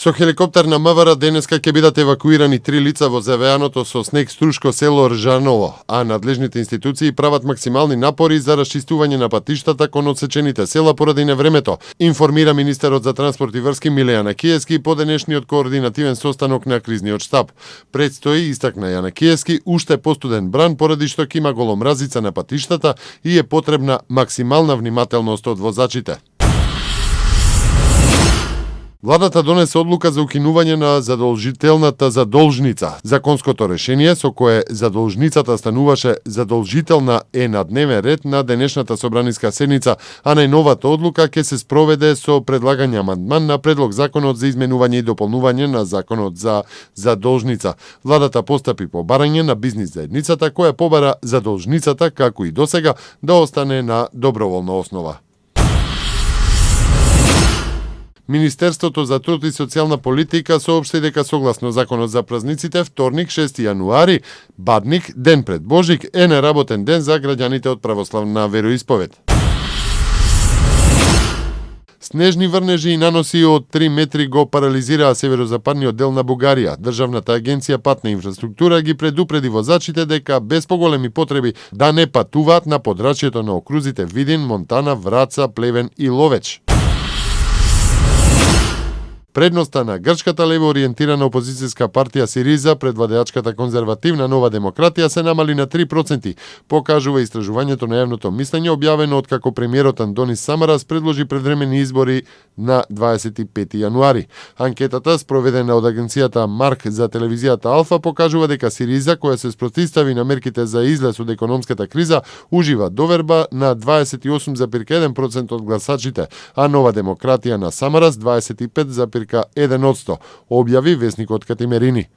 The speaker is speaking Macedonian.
Со хеликоптер на МВР денеска ќе бидат евакуирани 3 лица во завеаното со снег струшко село Ржаново, а надлежните институции прават максимални напори за расчистување на патиштата кон одсечените села поради невремето, информира министерот за транспорт и врски Миле Јанакиевски по денешниот координативен состанок на кризниот штаб. Предстои, истакна Јанакиевски, уште постуден бран поради што ќе има голомразица на патиштата и е потребна максимална внимателност од возачите. Владата донесе одлука за укинување на задолжителната задолжница. Законското решение со кое задолжницата стануваше задолжителна е на дневен ред на денешната собраниска седница, а најновата одлука ќе се спроведе со предлагање амандман на предлог законот за изменување и дополнување на законот за задолжница. Владата постапи по барање на бизнис заедницата која побара задолжницата како и досега да остане на доброволна основа. Министерството за труд и социјална политика соопшти дека согласно законот за празниците, вторник 6 јануари, Бадник, ден пред Божик, е неработен ден за граѓаните од православна вероисповед. Снежни врнежи и наноси од 3 метри го парализираа северозападниот дел на Бугарија. Државната агенција патна инфраструктура ги предупреди возачите дека без поголеми потреби да не патуваат на подрачјето на окрузите Видин, Монтана, Враца, Плевен и Ловеч. Предноста на грчката лево ориентирана опозицијска партија Сириза пред владеачката конзервативна Нова демократија се намали на 3%, покажува истражувањето на јавното мислење објавено откако премиерот Антонис Самарас предложи предвремени избори на 25 јануари. Анкетата, спроведена од агенцијата Марк за телевизијата Алфа, покажува дека Сириза, која се спротивстави на мерките за излез од економската криза, ужива доверба на 28,1% од гласачите, а Нова демократија на Самарас 25,1%, објави весникот Катимерини.